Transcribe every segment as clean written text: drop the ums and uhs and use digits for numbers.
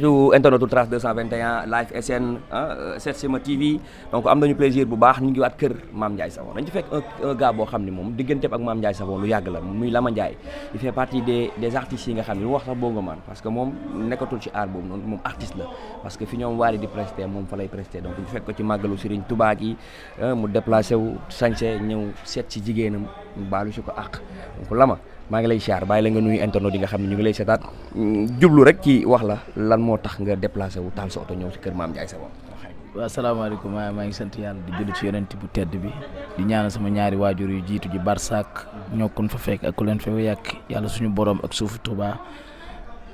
ju internetu Trace 221 live SN Setsima TV donc am nañu plaisir bu baax ñu ngi waat kër Mame Ndiaye Savon dañ ci fekk un gars boo xam ne moom digganteem ak Mame Ndiaye Savon lu yàgg la muy Lama Ndiaye il fait partie des artistes yi nga xam ne lu wax sax bongo man parce que moom nekkatul ci art boobu noonu moom artiste la parce que fi ñoom waari di presté moom fa lay presté donc ñu fekk ko ci màggalu Serigne Touba gi mu déplacé wu sañse ñëw seet ci jigéenam baalu si ko àq donc Lama maa ngi lay siyaar bàyyi la nga nuyu internet yi nga xam ne ñu ngi lay seetaat jublu rek ci wax la lan moo tax nga déplacé wu taal sa oto ñëw si kër Mame Ndiaye Savon. waaw asalaamaaleykum maa ngi sant yàlla di julli ci yonent bu tedd bi di ñaanal sama ñaari waajur yu jiitu ji barsak ñokkun fa fekk ak ku leen fa yàq yàlla suñu borom ak suufu Touba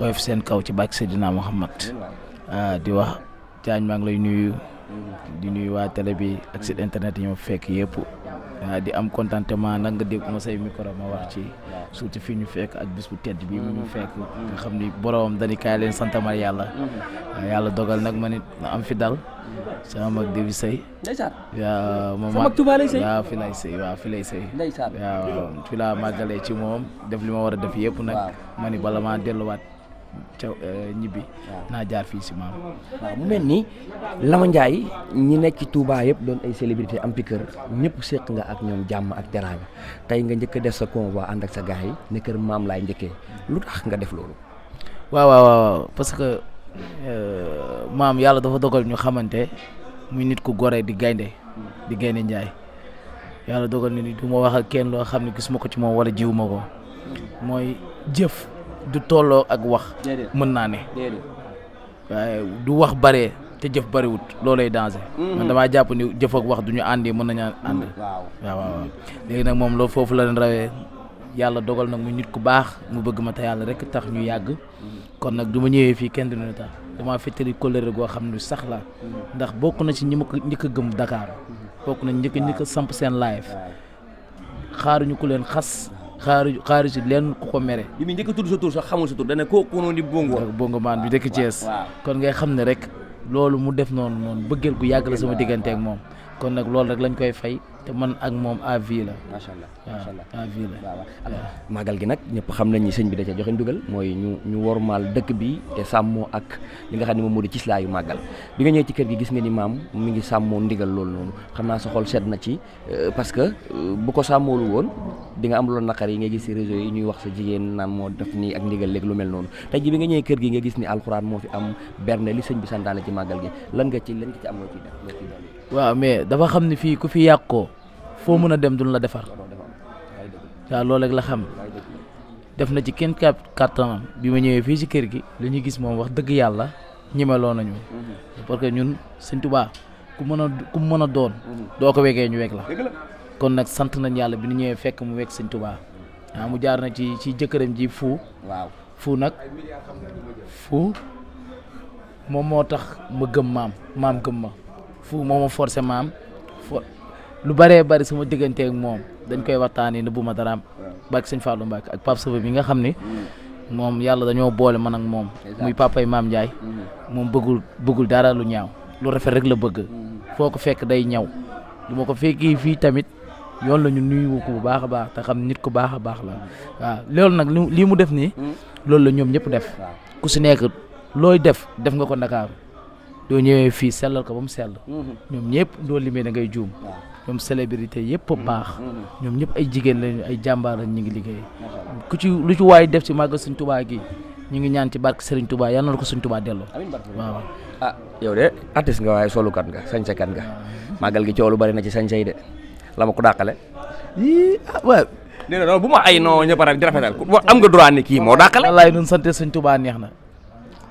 oyof seen kaw ci bàkk Seydina Muhammad di wax Diagne maa ngi lay nuyu di nuyu waa télé bi ak site internet yi ma fekk yëpp di am contentement nag nga dégg ma say micro ma wax ci surtout fii ñu fekk ak bis bu tedd bi mu ñu fekk nga xam ni borom dañu kaay leen santamal yàlla yàlla dogal nag ma nit na am fi dal sama mag di sëy waaw moom mag Touba lay sëy waaw fi lay sëy waaw fi lay sëy waaw fi laa màggalee ci moom def li ma war a def yëpp nag ma ni bala maa delluwaat ca ñibbi naa jaar fii si maam. waaw mu mel ni Lama Ndiaye ñi nekk ci Touba yëpp doon ay célébrité am piqueur ñëpp séq nga ak ñoom jàmm ak teraanga tey nga njëkk a def sa convoi ànd ak sa gars yi ne kër maam laay njëkkee lu tax nga def loolu. waaw parce que maam yàlla dafa dogal ñu xamante muy nit ku gore di gaynde Ndiaye yàlla dogal ni du ma wax ak kenn loo xam ne gisuma ko ci moom wala jiwuma ko mooy jëf. du tolloo ak wax mën naa ne waaye du wax bare te jëf bariwut loolay danger man damaa jàpp ni jëf ak wax du ñu àndi mën nañu ànd waaw léegi nag moom loolu foofu la leen rawee yàlla dogal nag mu nit ku baax mu bëgg ma te yàlla rek tax ñu yàgg kon nag du ma ñëwee fii kenn du ñu tax damaa fettali kóllëre goo xam ne sax la ndax bokk na ci ñi ma ko njëkk a gëm Dakar bokk na njëkk a samp seen live xaaruñu ku leen xas xaaru ci leen ku ko mere. bi mu njëkk a tudd sa tur sax xamul sa tur dana ko noonu di bongo maan bi dëkk Thiès. kon ngay xam ne rek loolu mu def noonu bëggeel gu yàgg la sama diggante ak moom kon nag loolu rek lañ koy fay te man ak moom à vie la. macha allah à vie la. alors màggal gi nag ñëpp xam nañ ni sëñ bi da ca joxe ndugal mooy ñu wormaal dëkk bi te sàmmoo ak li nga xam ne moom moo di cislaayu màggal bi nga ñëwee ci kër gi gis nga ni maam mi ngi sàmmoo ndigal loolu noonu xam naa sa xol sedd na ci parce que bu ko sàmmoolu woon di nga am loolu naqar yi nga gis ci réseau yi ñuy wax sa jigéen naan moo def nii ak ndigal léegi lu mel noonu tey ji bi nga ñëwee kër gi nga gis ni alxuraan moo fi am berne li sëñ bi santaane ci màggal gi lan nga ci am loo ciy def waaw mais dafa xam ne fii ku fi yàqoo foo mën a dem duñ la defar waaw loolu rek la xam def na ci kenn kàttanam bi ma ñëwee fii ci kër gi li ñu gis moom wax dëgg yàlla ñemeloo nañu parce que ñun Sëñ Tuubaa ku mën a doon doo ko wegee ñu weg la kon nag sant nañ yàlla bi ñu ñëwee fekk mu weg Sëñ Tuubaa waaw mu jaar na ci jëkkëram ji fu nag fu moom moo tax ma gëm maam gëm ma fu moo ma forcé maam lu bëree bëri sama diggante ak moom dañ koy waxtaanee ne bu ma daraam bak sëñ Fallou Mbacke ak Pape Saba bi nga xam ni moom yàlla dañoo boole man ak moom muy papay Mame Ndiaye moom bëggul dara lu ñaaw lu rafet rek la bëgg foo ko fekk day ñaw du ma ko fekki fii tamit yoon la ñu nuyu ko bu baax a baax te xam nit ku baax a baax la waaw loolu nag lii mu def nii loolu la ñoom ñëpp def ku si nekk looy def nga ko Ndakaaru doo ñëwee fii sellal ko ba mu sell ñoom ñëpp doo limee da ngay juum ñoom célébrité yëpp baax ñoom ñëpp ay jigéen lañu ay jàmbaar lañ ñu ngi liggéey lu ci waay def ci màggal Sëñ Touba gi ñu ngi ñaan ci barke Serigne Touba yal na ko Sëñ Touba delloo waaw. yow de artiste nga waaye solukat nga sañsekat nga màggal gi coow lu bari na ci sañse yi de la ma ko dàqale. waaw. nee na bu ma ay non ñëpp a di rafetal am nga droit ni kii moo dàqale. wallaay ñun sante Sëñ Touba neex na.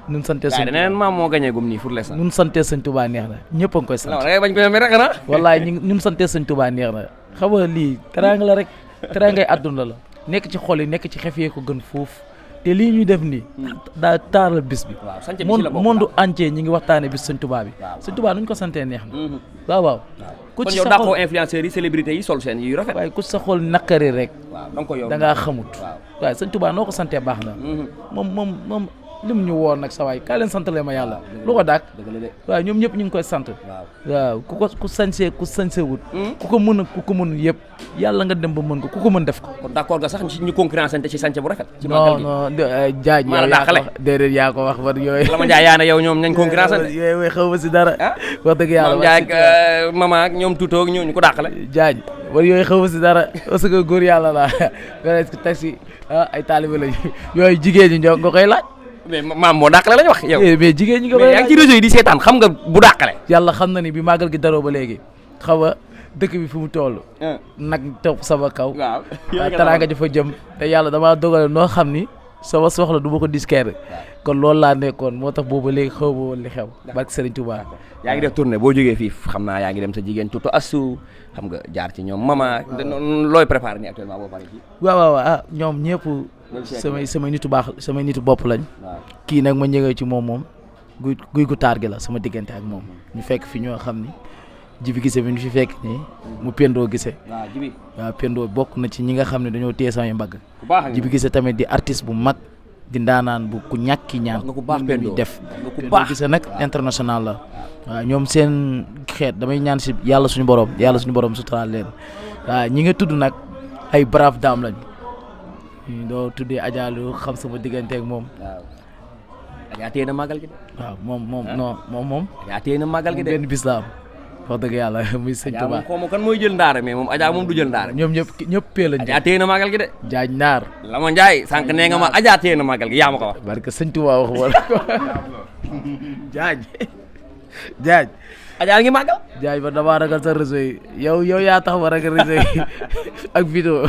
ñun sante Sëñ Touba maam moo gañee gum nii pour l'instant. ñun sante Sëñ Touba neex na ñëpp a ngi koy sant. non da ngay bañ ko rek na. wallaay ñun sante Sëñ Touba neex na xam nga lii teraanga la rek teraangay àdduna la nekk ci xol yi nekk ci xef yee ko gën foofu te lii ñuy def nii daa taaral bis bi. monde entier ñi ngi waxtaane bis Sëñ Touba bi. Sëñ Touba nuñ ko santee neex na. waaw. ku ci sa xol influenceurs yi célébrités yi sol seen yu rafet. waaye ku ci sa xol naqari rek. da ngaa xamut. waaye Sëñ Touba noo ko santee baax na. moom lim ñu woon nag sa waay kaay leen santale ma yàlla lu ko daak waaw ñoom ñëpp ñu ngi koy sant waaw ku sañsee ku sañsewut ku ko mën ak ku ko mënul yëpp yàlla nga dem ba mën ko ku ko mën def ko kon d'accord nga sax ñu concurrence ci sañse bu rafet ci non non jaaj yow yaa ko wax déedéet yaa ko wax war yooyu la ma njaay yaa ne yow ñoom nañ concurrence yooyu xaw ma si dara wax dëgg yàlla Mame Ndiaye ak mama ak ñoom tuutoo ak ñu ko dàqale jaaj war yooyu xaw ma si dara parce que góor yàlla la presque taxi ay taalibe lañu yooyu jigéen ñi ñoo nga koy laaj mais maam moo dàqale lañ wax yow mais jigéen ñi nga koy yaa ngi ci réseau yi di seetaan xam nga bu dàqale yàlla xam na ni bi màggal gi daroo ba léegi xaw a dëkk bi fi mu toll nag topp sama kaw waaw teraanga ji fa jëm te yàlla damaa dogale noo xam ni sama soxla du ma ko disquer kon loolu laa nekkoon moo tax boobu léegi xaw ma woon li xew barke Serigne Touba yaa ngi def tournée boo jógee fii xam naa yaa ngi dem sa jigéen tuuti asu xam nga jaar ci ñoom mama looy préparé ni actuellement boo pare ci waaw ñoom ñëpp samay nitu baax samay nitu bopp lañ kii nag ma ñëwee ci moom guy gu taar gi la sama diggante ak moom ñu fekk fi ñoo xam ni Jibi Gise bi ñu fi fekk nii mu Pendo Gise waaw Pendo bokk na ci ñi nga xam ne dañoo téye samay mbagg Jibi Gise tamit di artiste bu mag di ndaanaan bu ku ñàkki ñaan muy def Pendo Gise nag international la waaw ñoom seen xeet damay ñaan si yàlla suñu borom suturaal leen waaw ñi nga tudd nag ay brave dame lañ doo tuddee Adja lu xam sama diggante ak moom Adja téye na màggal gi de waaw moom Adja téye na màggal gi de benn bis la am wax dëgg yàlla muy sëñ Tuubaa xaw ma kan mooy jël ndaare mais moom Adja moom du jël ndaare ñoom ñëpp pee lañ Adja téye na màggal gi de jaaj naar la ma njaay sànq nee nga ma Adja téye na màggal gi yaa ma ko wax barke sëñ Tuubaa wax wala jaaj Adja ngi màggal jaaj ba damaa ragal sa réseau yi yow yaa tax ma ragal réseau yi ak vidéo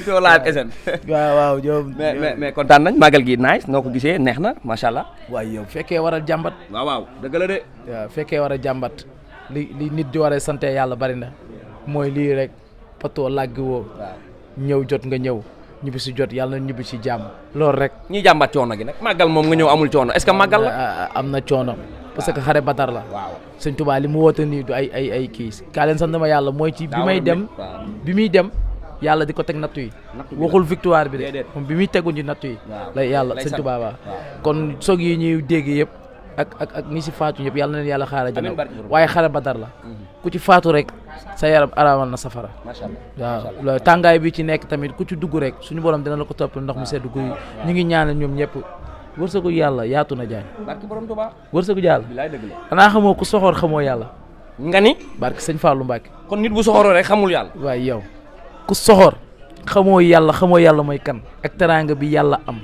live SN waaw ñoom mais kontaan nañ màggal gi nice noo ko gisee neex na macha allah waaye yow fekkee war a jàmbat waaw dëgg la de waaw fekkee war a jàmbat li nit di war a sante yàlla bari na mooy lii rek patoo làggi woo ñëw jot nga ñëw ñibbi si jot yàlla na ñibbi si jàmm loolu rek ñiy jàmbat coono gi nag màggal moom nga ñëw amul coono est-ce que màggal la am na coono parce que xare Badar la sëñ Tuubaa li mu woote nii du ay kii kaa leen sant ma yàlla mooy ci bi muy dem yàlla di ko teg nattu yi waxul victoire bi de moom bi muy tegu ci nattu yi la yàlla sëñ Tuubaa ba kon soog yi ñuy dégg yëpp ak ñi si faatu ñëpp yàlla na leen yàlla xaara jëna waaye xare Badar la ku ci faatu rek sa yaram araamal na safara waaw tàngaay bi ci nekk tamit ku ci dugg rek suñu borom dina la ko topp ndox mu sedd guy ñu ngi ñaanal ñoom ñëpp wërsëgu yàlla yaatu na jaay barke borom Tuubaa wërsëgu yàlla xanaa xamoo ku soxor xamoo yàlla nga ni barke sëñ Fallou Mbacke kon nit bu soxoroo rek xamul yàlla waaye yow ku soxor xamoo yàlla mooy kan ak teraanga bi yàlla am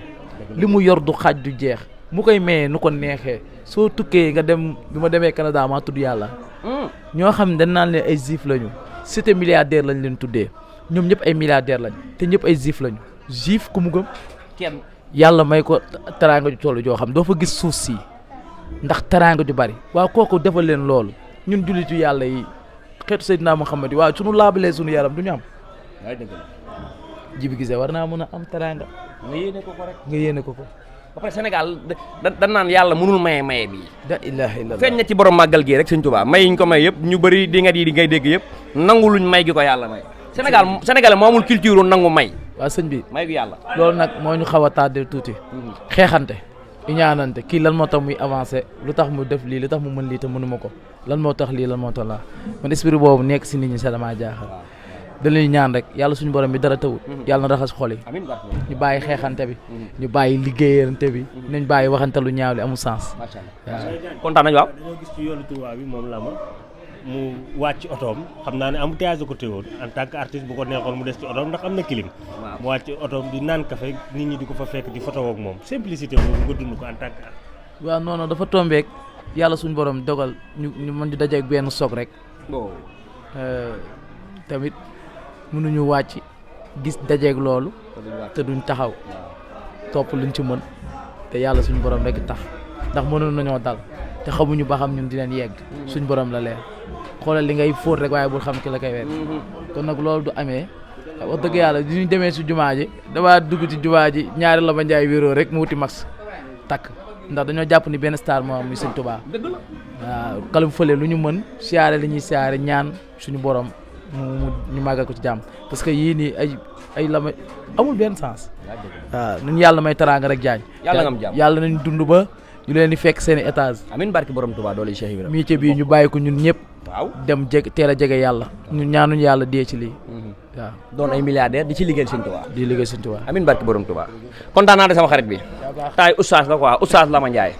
li mu yor du xaaj du jeex mu koy mayee nu ko neexee soo tukkee nga dem bi ma demee Canada maa tudd yàlla ñoo xam ne dañ naan leen ay juif lañu cité milliardaire lañ leen tuddee ñoom ñëpp ay milliardaire lañ te ñëpp ay juif lañu juif ku mu gëm kenn yàlla may ko teraanga ju toll joo xam doo fa gis suuf si ndax teraanga ju bari waaw kooku defal leen loolu ñun jullitu yàlla yi xeetu Seydina Muhammad yi waaw suñu laabalee suñu yaram du ñu am Jibi Gise war naa mën a am teraanga nga yéene ko rek nga yéene ko ba pare Sénégal da naan yàlla mënul maye bii da ilaha illallah feeñ na ci borom màggal gii rek sëñ Tuubaa may yiñ ko may yëpp ñu bëri di nga di ngay dégg yëpp nangu luñ may gi ko yàlla may Sénégal moo amul culture nangu may waaw sëñ bi may gi yàlla loolu nag moo ñu xaw a tardé tuuti xeexante ñaanante kii lan moo tax muy avancé lu tax mu def lii lu tax mu mën lii te mënuma ko lan moo tax lii lan moo tax laa man esprit boobu nekk si nit ñi sa dama jaaxal dañuy ñaan rek yàlla suñu borom bi dara tawul yàlla na raxas xol yi ñu bàyyi xeexante bi ñu bàyyi liggéeyante bi nañ bàyyi waxante lu ñaaw li amul sens macha allah waaw kontaan nañu waaw dañoo gis ci yoonu Touba bi moom la ma mu wàcc otoom xam naa ne embouteillage ko téewoon en tant que artiste bu ko neexoon mu des ci otoom ndax am na clim mu wàcc otoom di naan café nit ñi di ko fa fekk di photo ak moom simplicité boobu nga dund ko en tant que artiste waaw non dafa tombeek yàlla suñu borom dogal ñu mën di dajeek benn soog rek tamit mënuñu wàcc gis dajeeg loolu te duñ taxaw topp luñ ci mën te yàlla suñu borom rek tax ndax mënoon nañoo dal te xamuñu ba xam ñun dinañ yegg suñu borom la leer xoolal li ngay fóot rek waaye bul xam ki la koy weer kon nag loolu du amee wax dëgg yàlla di ñu demee si jumaa ji damaa dugg ci jumaa ji ñaari la ma njaay wéeroo rek mu wuti max takk ndax dañoo jàpp ni benn star moo am muy Sëñ Tuubaa waaw kalam fële lu ñu mën siyaare li ñuy siyaare ñaan suñu borom mu ñu màggal ko ci jàmm parce que yii nii ay ay lama amul benn sens waaw ñun yàlla may teraanga rek jaañ yàlla nga am jàmm yàlla nañ dund ba ñu leen di fekk seen i étage amiin barki borom Touba doole Cheikh Ibrahima métier bii ñu bàyyi ko ñun ñëpp waaw dem teel a jege yàlla ñun ñaanuñu yàlla dee ci lii waaw doon ay milliardaire di ci liggéeyal Sëñ Touba di liggéey Sëñ Tuubaa amiin barki borom Touba kontaan naa de sama xarit bi taay oustaz la quoi oustaz Lama Ndiaye